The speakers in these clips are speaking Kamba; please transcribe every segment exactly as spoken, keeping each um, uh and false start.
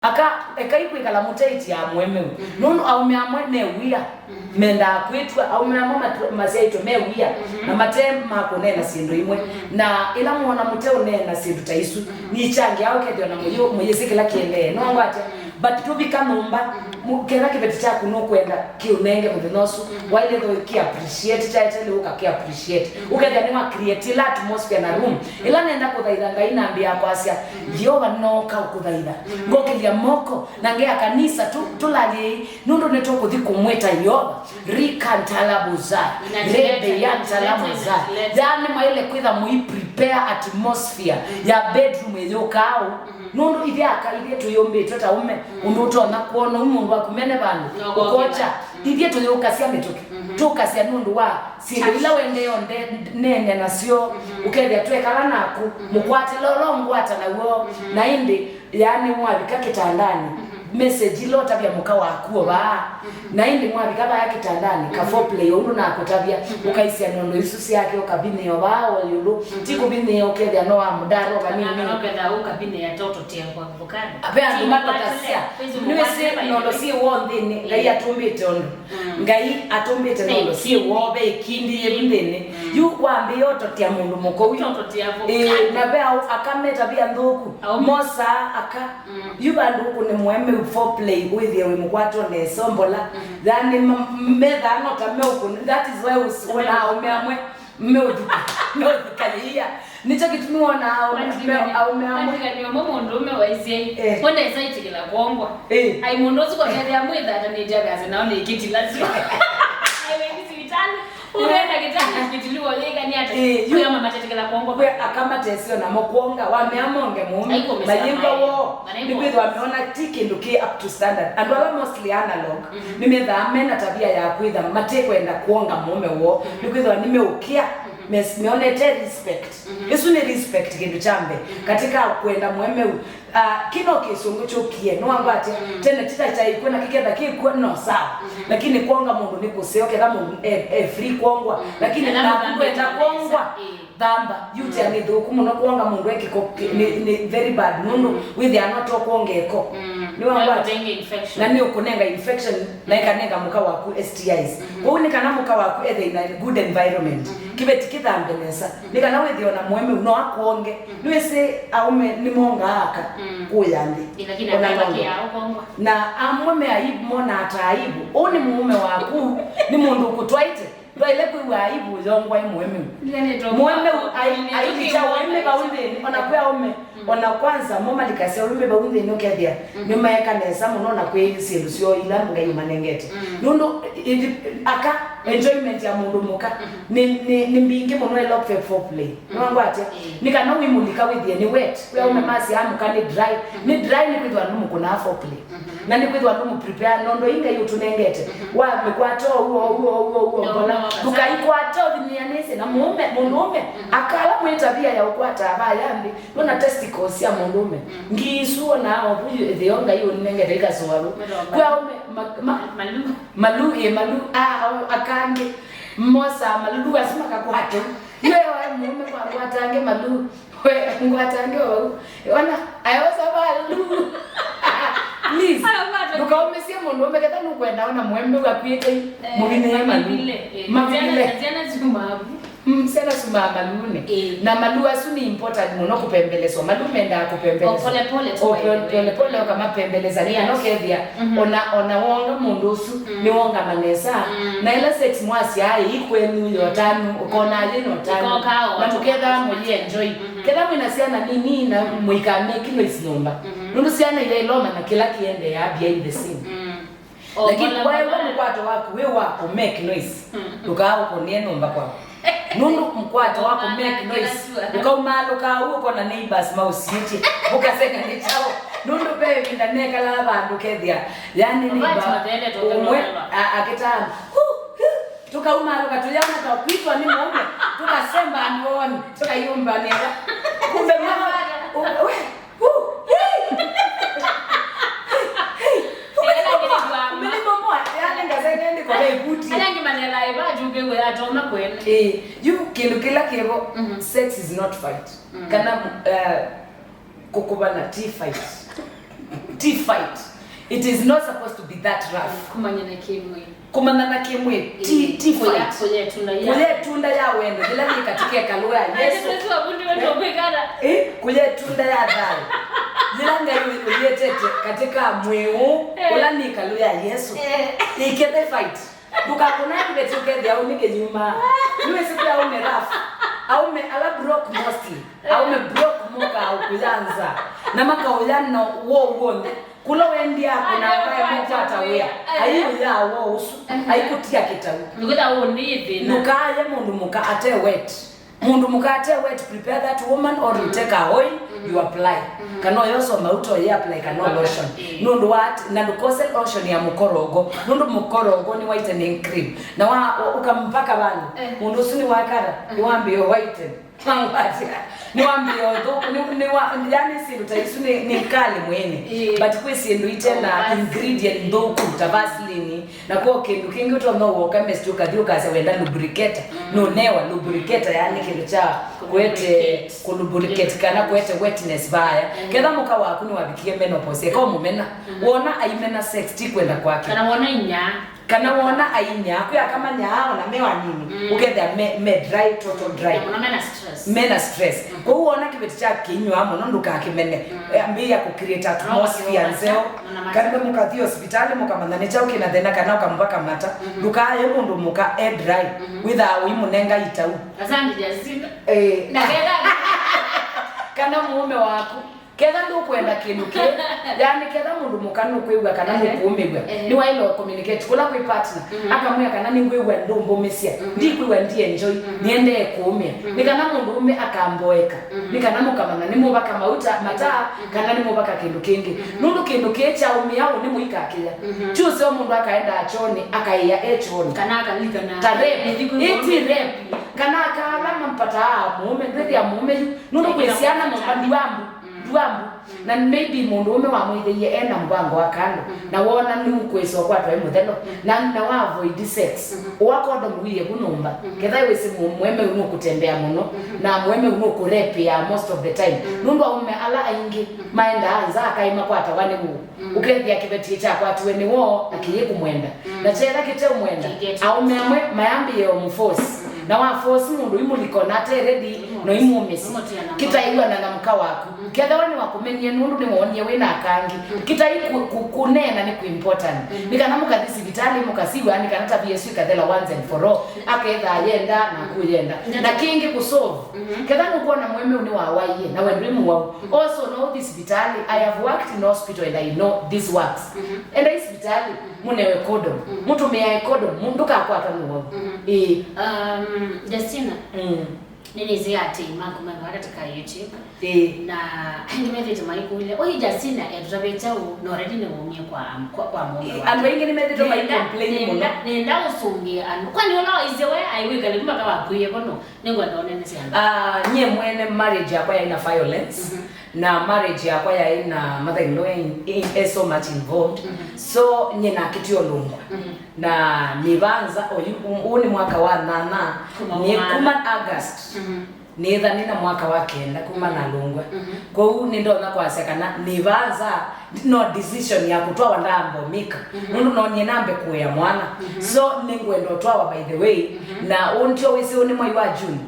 Aka, ekai kwĩkala mũteĩtyaa mũemeu. Nũndũ aũme amwe me wia, mendaa kwĩtw'a. Aũme amwe matu- masyaĩtwe me wia, na mate ma kũneena syĩndũ imwe. Na ĩla mwoona mũteũneena syĩndũ ta isu, nĩkyangĩaa ũkethĩa na mũyĩ- mũyĩsĩ kĩla kĩendee. Nĩwangwatya? But tũvika nyũmba, mu- kethwa kĩveti kyaku nũkwenda kĩũnenge mũthenya ũsu, waĩle kĩ appreciate, kyaetele ũka kĩ appreciate. Ũkethĩa nĩwa create ĩla atmosphere na room. Ĩla nenda kũthaitha Ngai nambĩaa kwasya, Yeova, nooka ũkũthaitha. Ngokĩlya moko, na ngea kanisa tu- tũlalyei, nũndũ nĩtũkũthi kũmwĩta Yeova. Rikantalabuza, rebeyantalamaza. Yaani maĩle kwĩtha mũi prepare atmosphere ya bedroom ĩyũkaa ũu. Nũndũ ithyĩ aka, ithyĩ tũyũmbĩtwe ta ũme, ũndũ ũtonya kwona ũu mũndũ waku mene vandũ, ũkokya. Ithyĩ tũyũkasya mĩtũkĩ, tũkasya nũndũ wa syĩndũ ila wendee onde nene nasyo, ũkethĩa twekala naku, mũkwatĩle ũla ũngwata naw'o, na ĩndĩ, yaani, mwavika kĩtandanĩ, message ila ũtavya mũka waku o vaa, na ĩndĩ mwavika vaya kĩtandanĩ, ka foreplay ũndũ nakũtavya, ũkaisya nondo isu syake, ũkavinĩa o vaa o ĩũlũ, ti kũvinĩa ũkethĩa no wa mũdaro vanini. Kana ũkethĩa ũkavinĩa toto tia kwa avocado. Ve andũ matotasya, nĩwĩsĩ nondo syĩ woo nthĩnĩ, Ngai atũmbĩte ũndũ. Ngai atũmbĩte nondo syĩ woo, ve ĩkindi yĩu nthĩnĩ. Yu wambĩĩa ũtotea mũndũ mũkũu yu. Ĩĩ, na ve au- aka me tavia nthũku. Mosaa aka. Yu vandũ ũkũne mũemeu foreplay, wĩthĩe wĩ mũkwatwa nesa mbola. Yaani, ma- methaa no ta meũkũne. That is why ũs- wona aũme amwe meũthika- meũthikanyĩia. Nĩkyo kĩtumi wonaa aũme- aũme amwe. Kwandĩkany'o mo mũndũũme waisye, eh, wenda ĩsa ĩtĩkĩla kwongwa. Eh. Ai mũndũ ũsu kotethea mwĩthatanĩtye akasya nao nĩ kĩtilasyo. Ai wĩthi sivitalĩ. Ũkenda kĩtani kĩtiliwo yĩkani ata. Eh, yu- kwĩama matetĩkĩla kwongwa. Kwĩ aka matesyo namo kwonga, wamea monge mũũme, mayĩw'a woo. Nĩkwĩthwa meona ti kĩndũ kĩ up to standard. Andũ ala mostly analog, nĩmethaa mena tavia ya kwĩtha matekwenda kwonga mũũme woo. Nĩkwĩthwa nĩmeũkĩa, mes- meonete respect. Ĩsu nĩ respect kĩndũ kya mbee. Katika kwenda mũemeu, ah, kĩno kĩsũngũ kyũkie, nĩwangwatya, tene tita kyaĩ kw'o na kĩketha kĩ kw'o, no sawa. Lakini kwonga mũndũ nĩ kũseo, ketha mũndũ e, e free kwongwa. Lakini naku ndwenda kwongwa, thamba. Yutia nĩ thũku mũno kwonga mũndũ e kĩko, kĩ- nĩ, nĩ very bad, nũndũ wĩthĩa no to kwonga ĩko. Nĩwangwatya? Na nĩ ũkũnenga infection, na ĩkanenga mũka waku S T Is. Kwoou nĩ kana mũka waku ethe in a good environment. Kĩveti kĩthambe nesa. Nĩ kana wĩthĩe ona mũemeu no akwonge. Nĩwĩsĩ aũme nĩmongaa aka kũya nthĩ. Ĩ, lakini ona angĩ nondo. Makĩaa ũkongwa. Na amwe me aibu, monaa ta aibu. Ũũ nĩ mũũme waku, nĩ mũndũ ũkũtwaĩte. Ndwaĩle kwĩw'a aibu ũyongwa nĩ mũemeu. Mũemeu ai- ailikya ũĩmĩ vau nthĩnĩ, ona kwĩ aũme. Ona kwanza, mo malikasya ũĩmĩ vau nthĩnĩ ũkethĩa nĩmeeka nesa mũno na kwĩ syĩndũ syoo ila Ngai ũmanengete. Nũndũ i- i- aka, enjoyment ya mũndũ mũka nĩ, nĩ, nĩ mbingĩ mũno ĩla ũkũve foreplay. Nĩwangwatya? Nĩ kana wĩmũlika wĩthĩe nĩ wet. Kwĩ aũme masyaa mũka nĩ dry. Nĩ dry nĩkwĩthwa nũmũkũnaa foreplay. Na nĩkwĩthwa nũmũprepare nondo ii Ngai ũtũnengete. Wamĩkwata ũu, ũu, ũu, ũu, ũu, mbola. Ndũkaikwata ũthinĩanĩsye na mũũme, mũndũũme. Akala mwĩ tavia ya ũkwata vaya nthĩ. Nona testicles sya mũndũũme. Ngii isu onaa ovu ĩtheo Ngai ũnengete ikasũa vu. Kwĩ aũme, ma- ma- malu, ĩ malu, a- a- akangĩ. Mosaa malu asu makakwata. Yu ewa mũũme kwangwatangĩ malu. We, ngwatange vau. Ona, ayosa valu. Please, ndũkaũmĩsye mũndũũme ketha nũkwenda ona mũemeu akwĩte mũvinĩe malu. Mavile. Mm, syana sumaa malunĩ. Na malu asu nĩ important mũno kũpembeleswa. Malu mendaa kũpembeleswa. O pole pole tu. O pole pole ũkamapembelesa. Nĩ kana ũkethĩa ona, ona wonga mũndũ ũsu, nĩwongama nesa. Na ĩla sex mwasyaa ĩ kwenyu yotanu, ũkona yĩ notanu. Na mũkethaa mũyĩenjoy. Ketha mwĩna syana nini na mũikamake noise nyũmba. Nũndũ syana iyaĩloma na kĩla kĩendeeaa behind the scene. Lakini waĩwa mũkwato waku wĩ wa kũmake noise, ndũkaa ũkũnĩe nyũmba kwaku. Nũndũ mũkwato wa kũmake noise, ũkaumaalũka au ũkona neighbors maũsiĩtye, ũkaseka nĩ kyaũ. Nũndũ ve ĩvinda nekalaa vandũ kethĩa, yani neighbor ũmwe a- akĩtaa, "Hu, hu," tũkaumaalũka tũyaona ta kwitwa nĩ mũũme, tũkasemba andũ ooni, tũkayũmbanĩwa. Kumbe mama, we, yu kĩndũ kĩla kĩvo, sex is not fight. Kana, uh, kũkũvana ti fight. Ti fight. It is not supposed to be that rough. Kumanyana kĩmwĩĩ. Kumanyana kĩmwĩĩ, ti, ti fight. Kũya ĩtunda ya wendo yĩla yĩ katĩka ĩkalũ ya Yesũ. Eh, kũya ĩtunda ya thayũ yĩla Ngai ũyĩetete katĩka mwĩĩ ũũ ũla nĩ ĩkalũ ya Yesũ. Ĩkethe fight. Ndũkakũna kĩveti ũkethĩa ũnĩ kĩnyuma. Nĩwĩsĩ kwĩ aũme rough. Aũme ala broke mostly. Aũme broke mokaa ũkũya nza. Na makaũya na woo w'onthe. Kũla wendie akũna mbae mokwata wĩa. Aiũya woo ũsu. Aikũtia kĩtau. Ndũkaaye mũndũ mũka ate wet. Mũndũ mũka ate wet, prepare that woman or you take a oil, you apply. Kana ũyosoma uto, you apply kana lotion. Nũndũ wa at-, na ndũkose lotion ya mũkorongo. Nũndũ mũkorongo nĩ whitening cream. Na wa, ũkampaka vandũ. Mũndũ ũsu nĩ wakara, nĩ wambĩĩa whiten. Nĩwambĩĩa ũthũku, nĩ, nĩ wa, yani syĩndũ ta isu nĩ, nĩ nkali mwĩĩnĩ. But kwĩ syĩndũ ite na ingredient nthũku ta Vaseline, na kwĩ kĩndũ kĩngĩ ũtonya ũka chemist ũkathi ũkasya wenda lubricator. Nũnewa lubricator, yani kĩndũ kya kũete, kũlubricate kana kũete wetness vaya. Ketha mũka waku nĩwavikie menopause, eka ũmũmena. Wona aimena sex, ti kwenda kwake. Kana wona inya. Kana wona ainya, kwĩ aka manyaa ona me anini, ũkethĩa me, me dry, total dry. Na mũno mena stress. Mena stress. Kwoou wona kĩveti kya kĩinywa mũno, ndũkakĩmene. Eh, ambĩĩa kũ create atmosphere nzeo. Kana mũkathi hospitali, mũkamanya nĩ kyaũ kĩna thĩna, kana ũkamũvaka mata. Ndũkaaye mũndũ mũka e dry, wĩthaa ũimũnenga itau. Asante, Justina. Eh. Na ketha kana mũũme waku. Ketha ndũkwenda kĩndũ kĩĩ, yani ketha mũndũ mũka nũkwĩw'a kana nũkũũmĩw'a, nĩwaĩle communicate kũla kwĩ partner, akamwĩa kana nĩngwĩw'a ndũmbũmĩsya, ndikwĩw'a ndi enjoy, nĩendee kũũmĩa. Nĩ kana mũndũũme akamboeka, nĩ kana mũkamanya nĩmũvaka mauta, mataa, kana nĩmũvaka kĩndũ kĩngĩ. Nũndũ kĩndũ kĩĩ kyaũmĩa ũũ nĩmũikakĩya. Ti ũseo mũndũ akaendaa kyoonĩ, akaĩa e kyoonĩ. Kana akalika na ta rape. Ĩĩ ti rape. Kana akaala mampataa mũũme, ndwĩthĩa mũũme yu. Nũndũ kwĩ syana mũmba ndiwambu. Ndwambu. Na maybe mũndũũme wamwĩthĩie ena mpango wa kando, na wona nĩũkwĩsa ũkwatwa ĩ mũthelo, na, na wa avoid sex. Ũwa condom wĩe vu nyũmba. Ketha wĩsĩ mũ-, mũeme ũũ nũkũtembea mũno, na mũeme ũũ nũkũrepia most of the time. Nũndũ aũme ala aingĩ maendaa nza akai makwatawa nĩ woo. Ũkethĩa kĩveti kyakwatiwe nĩ woo na kĩyĩ kũmwenda. Na kyetha kĩteũmwenda, aũme amwe mayambĩĩe ũmũforce. Na wa force mũndũ imũlikona ate ready, no imũmĩsĩ. Kĩtaĩw'ana na mũka waku. Kethĩwa nĩwakũmenie nũndũ nĩwoonie wĩ na aka angĩ. Kĩtai kũ-, kũ-, kũneena nĩ kũ important. Nĩ kana mũkathi sivitalĩ, mũkasiw'a, nĩ kana tavia ĩsu ĩkathela once and for all. Aketha ayenda, na kũyenda. Na kĩngĩ kũsolve. Ketha nũkwona mũeme ũũ nĩwawaie, na we ndwĩ mũwau. Also, no ũthi sivitalĩ. I have worked in hospital and I know this works. Endai sivitalĩ, mũnewe condom. Mũtũmĩae condom, mu-, ndũkakwatwa nĩ wau. Ĩĩ. Um, Justina, nĩnĩsĩ atĩ maku me vaa katika YouTube. Ĩĩ. Na aingĩ methĩte maikũlya, "Ũyĩ Justina etũtavĩte ũũ, na already nĩwaumie kwa, kwa, kwa mũũme wake." Andũ aingĩ nĩmethĩte maicomplain mũno. Nenda, nenda ũsũngĩe andũ. Kwani ũla waisye we, aiwĩkale kuma kawakwĩe kono? Nĩngwenda ũnenese andũ. Ah, nyie mwene marriage yakwa yaĩ na violence, na marriage yakwa yaĩ na mother-in-law in, in, eh, so much involved. So, nyie nakĩtie ũlũngwa. Na nĩvanza, oyu, ũũ nĩ mwaka wa nyanya, kuma nĩ mwaka. Kuma August. Nĩtha nĩ na mwaka wa kenda kuma nalũngwa. Kwoou nĩndonya kwasya kana nĩvanza no decision ya kũtwawa ndambomika. Nũndũ nonie nambe kũĩa mwana. So nĩngwenda ũtwawa by the way. Na ũntio wĩsĩ ũũ nĩ mwai wa June.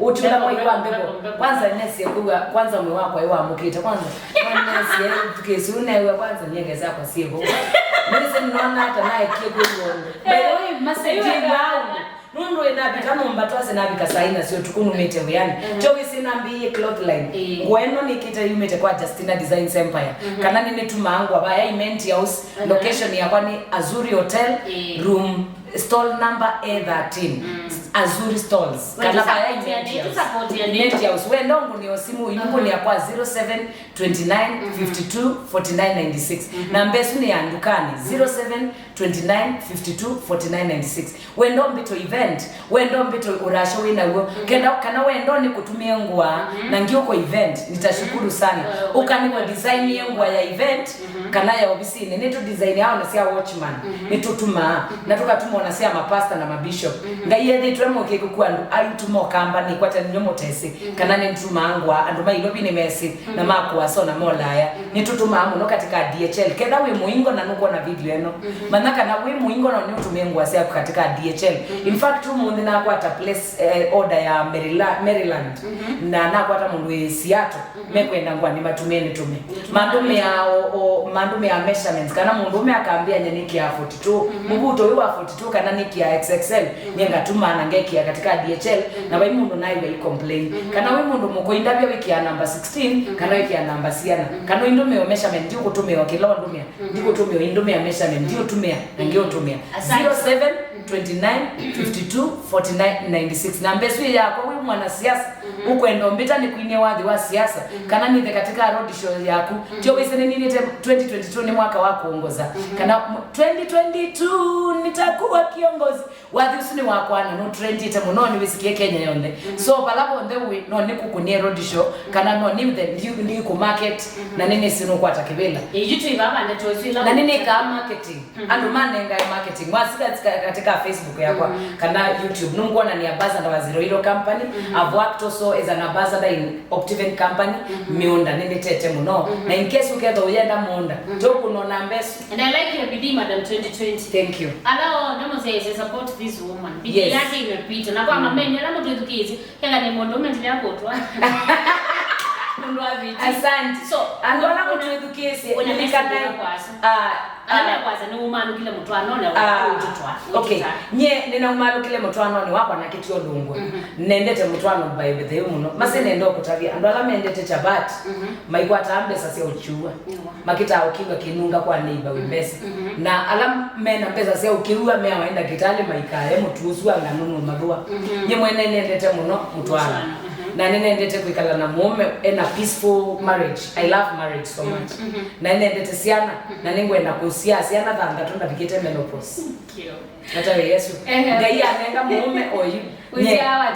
Ũti ũla mwai wa mbevo. Kwanza nesie kwĩw'a, kwanza mwĩ wakwa ĩ wamũkĩte. Kwanza nesie kĩsi ũneew'a kwanza nyekesa kwa sivo. Nĩsĩ nona hata naekie kwĩw'ona. By the way, message ĩw'aa ũndũ. Nũndũ ĩnavika nyũmba twasye navika saa ina sya ũtukũ numĩte wĩanĩ. Kyo wĩsĩ nambĩĩie cloth line. Ĩĩ. Ngũa ĩno nĩkĩte yumĩte kwa Justina Designs Empire. Kana nĩnĩtumaa ngũa vaya Imenti House. Location yakwa nĩ Azuri Hotel, room, stall number A thirteen. Azuri Stalls. Kana vaya Imenti House. Imenti House. Wenda ũngũnĩe simu, ingũnĩa kwa zero seven twenty-nine fifty-two forty-nine ninety-six. Namba ĩsu nĩ ya ndukanĩ, zero seven twenty-nine fifty-two forty-nine ninety-six. Wenda ũmbĩte event, wenda ũmbĩte ũrasyo wĩ naw'o, kenda, kana wenda nĩ kũtumie ngũa na ngiũko event, nitashukuru sana. Ũkanĩwe design ye ngũa ya event, kana ya ovisinĩ, nĩtũ design ya ona sya watchman, nĩtũtumaa, na tũkatuma ona sya mapasta na mabishop. Ngai ethĩtwe mũkĩku kwa andũ aitũ mokamba nĩkwata ninyo mũtesĩ, kana nĩntumaa ngũa, andũ ma Ilovi nĩmesĩ, na makũa so na molaya. Nĩtũtũmaa mũno katika D H L. Ketha wĩ mũingo na nũkwona video ĩno, manya kana wĩ mũingo no nĩũtũmĩe ngũa syaku katika D H L. In fact, ũmũnthĩ nakwata place, eh, order ya Maryla-, Maryland, na nakwata mũndũ wĩ Seattle, mekwenda ngũa nĩmatũmĩe nĩtũme. Mandũmĩaa o, o, mandũmĩaa measurements, kana mũndũ ũme akambĩa nye nĩkĩaa forty-two, mũvuto ũyũ wa forty-two kana nĩkĩaa X X L, nye ngatũmaa na ngekĩa katika D H L, na vai mũndũ naiw'a i complain. Kana wĩ mũndũ mũkũi ndavya wĩkĩaa namba sixteen, kana wĩkĩaa namba siana. Kana ũindũmĩa measurement, ndiũkũtũmĩa kĩla ũndũmĩa, ndiũkũtũmĩa indũmĩa measurement, ndiũtũmĩa, na ngĩũtũmĩa. Asante. Zero seven twenty-nine fifty-two forty-nine ninety-six. Namba ĩsu yakwa wĩ mwanasiasa, ũkwenda ũmbĩta nĩkwinie wathi wa siasa, kana nĩthe katika road show yaku. Tio wĩsĩ nĩninĩte twenty twenty-two nĩ mwaka wa kuongoza. Kana m-, twenty twenty-two nitakuwa kiongozi. Wathi ũsu nĩ wakwa na nũtrendĩte mũno, nĩwĩsĩkie Kenya yonthe. So vala vonthe wĩ, no nĩkũkũnie road show, kana no nĩthe ndi, ndi kũ market, na nĩnĩsĩ nũkwata kĩvĩla. Ĩĩ, yu twĩ vaa ndeto isu ila. Na nĩnĩkaa marketing. Andũ manengae marketing. Mwasika katika Facebook yakwa, kana YouTube. Nũkwona nĩ ambassador wa Zero Hero Company. I've worked also as an ambassador in Optiven Company. Mĩũnda nĩnĩtete mũno. Na in case ũkethwa ũyenda mũũnda, tũkũnona mbesa. And I like your bidii, Madam twenty twenty. Thank you. Ala onthe mũsyaĩĩsye support this woman. Bidii yake imepita. Na kwa mameni, ala mũtwĩthukĩĩsye, Kethwa nĩ mũndũ ũme ndĩla kũtwa. Mũndũ wa viti. Asante. So, andũ ala mũtwĩthukĩĩsye, wĩna message ya kwasa. Ah, ala mekwasa nĩ umalũkile mũtwanonĩ wa ũtũtwa. Okay. Nye nĩnaumalũkile mũtwanonĩ wakwa na kĩtio lungwe. Nendete mũtwano by the way mũno. Mase nenda ũkũtavya andũ ala mendete chapati, maikwataa mbesa sya ũkyua. Makĩtaa ũkĩw'a kĩnunga kwa neighbor wĩ mbesa. Na ala mena mbesa sya ũkĩw'a meawa nĩ ndakĩtalĩ maikae mũtu ũsu wa nganũ nũmathũa. Nye mwene nendete mũno mũtwaano. Na nĩnendete kwĩkala na mũũme ena peaceful marriage. I love marriage so much. Na nĩnendete syana, na nĩngwenda kũsyaa syana thanthatũ ndavikĩte menopause. Atawe Yesu. Ngai anenga mũũme oyu.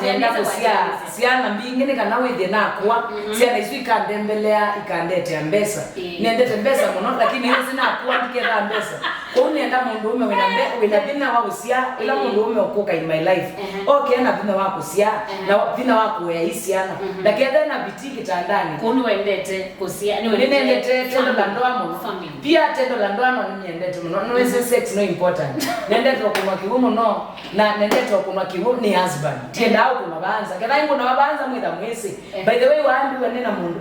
Nenda kũsyaa syana mbingĩ nĩ kana wĩthĩe nakũa. Syana isu ikandembelea, ikandetea mbesa. Nendete mbesa mũno, lakini ĩla sinakũa ndikethaa mbesa. Kwoou nenda mũndũũme wĩna mbe-, wĩna vinya wa ũsyaa, ĩla mũndũũme ũkũka in my life. Oke ena vinya wa kũsyaa, na vinya wa kũea i syana. Ndakethe na vitii kĩtandanĩ. Kwoou nĩwendete kũsyaa, nĩnendete tendo la ndoa mũno. Pia tendo la ndoa no nĩnyendete mũno. Nĩwĩsĩ sex no important. Nendete ũkũnwa kĩw'ũ mũno. Na nendete ũkũnwa kĩw'ũ nĩ husband. Tiendaa ũkũnwa vaanza. Ketha ĩngũnawa vaanza mwĩtha mwĩsĩ. By the way, waambiwe nĩ na mũndũ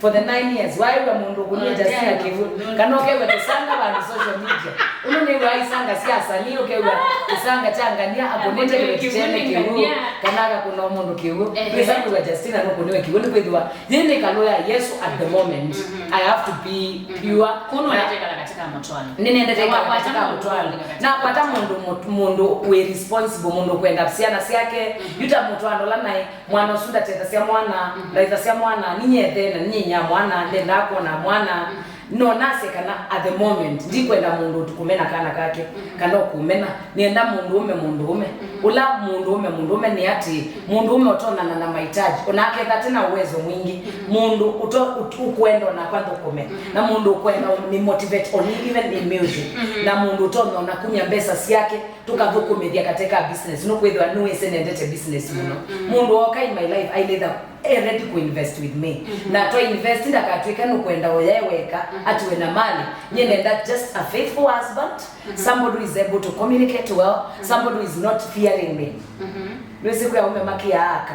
for the nine years. Waĩw'a mũndũ ũkũnĩte sina kĩw'ũ. Kana ũkew'a kĩsanga vandũ social media. Ũno nĩw'a isanga sya asanii, ũkew'a kĩsanga kya ngania akũnĩte kĩveti kyene kĩw'ũ. Kana akakũna mũndũ kĩw'ũ. Wĩsa kwĩw'a Justina nũkũnĩwe kĩw'ũ nĩ kwĩthĩwa yĩ nĩ ĩkalũ ya Yesu at the moment. I have to be pure. Kũnũ nĩnendete ĩkala katika mũtwaano. Nakwata mũndũ, mũndũ wĩ responsible, mũndũ kwenda syana syake, yuta mũtwaano ũla naĩ, mwana ũsu ndatethasya mwana, ndaithasya mwana, ninyethe na ninyinya mwana, ndendaa kwona mwana. No nasye kana at the moment, ndikwenda mũndũ ũtukũmena kana kake, kana ũkũmena, nĩenda mũndũũme, mũndũũme. Ũla mũndũũme, mũndũũme nĩ atĩ, mũndũũme ũtonana na mahitaji, onaketha tena uwezo mwingĩ, mũndũ ũto-, ũt-, ũkwenda onakwa nthũkũme, na mũndũ ũkwenda nĩ motivate on even in music, na mũndũ ũtonya ona kumya mbesa syake, tũkathũkũmĩthya katika business, nũkwĩthĩwa nĩwĩsĩ nendete business mũno. Mũndũ woka in my life, ailĩtha e ready kũ invest with me. Na twa invest ndakatwĩke nũkwenda oyae weka, atiwe na mali. Nye nenda just a faithful husband, somebody who is able to communicate well, somebody who is not fearing me. Nĩwĩsĩ kwĩ aume makĩaa aka.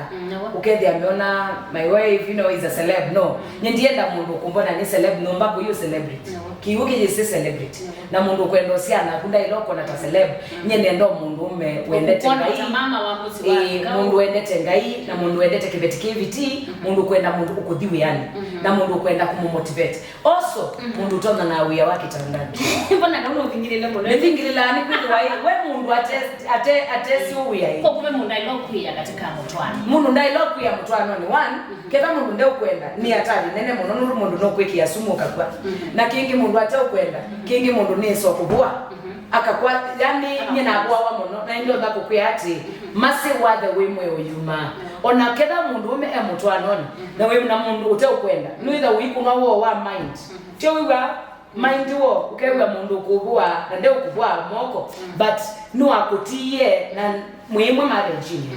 Ũkethĩa meona my wife, you know, is a celeb. No. Nye ndienda mũndũ ũkũmbona nĩ celeb, nyũmba kũyũ celebrity. Kĩw'ũ kĩyĩsĩ celebrity. Na mũndũ ũkwenda ũsyaa naku ndaĩla ũkona ta celeb. Nye nenda mũndũũme wendete Ngai. Mũndũ wendete Ngai, na mũndũ wendete kĩveti kĩviti, mũndũ ũkwenda mũndũ ũkũthi wĩanĩ, na mũndũ ũkwenda kũmũmotivate. Also, mũndũ ũtonya na wĩa wa kĩtandanĩ. Mbona ndio ũvingĩlĩle mũno? Nĩvingĩlĩlaa nĩ kwĩthĩwa ĩ, we mũndũ ate-, ate-, atesi ũwĩa ĩ. Kwa kumbe mũndũ aĩlwa kwĩa katika mũtwaano. Mũndũ ndaĩlwa kwĩa mũtwaanonĩ, one, ketha mũndũ ndeũkwenda, nĩ atali nene mũno, nũndũ mũndũ nũkwĩkĩa sumu ũkakw'a. Na kĩngĩ mũndũ ateũkwenda, kĩngĩ mũndũ nĩso kũvũa. Akakwa, yani, nye navũawa mũno, na nĩndonya kũkwĩa atĩ, masĩ wathe wĩ mweo yumaa. Ona ketha mũndũũme e mũtwaanonĩ, na wĩ na mũndũ ũteũkwenda, nĩwĩtha ũikũnwa woo wa mind. Tyo wĩw'a mind woo, ũkew'a mũndũ ũkũvũa, na ndeũkũvũa moko, but nĩwakũtiie na mwĩĩmwe marriage-inĩ.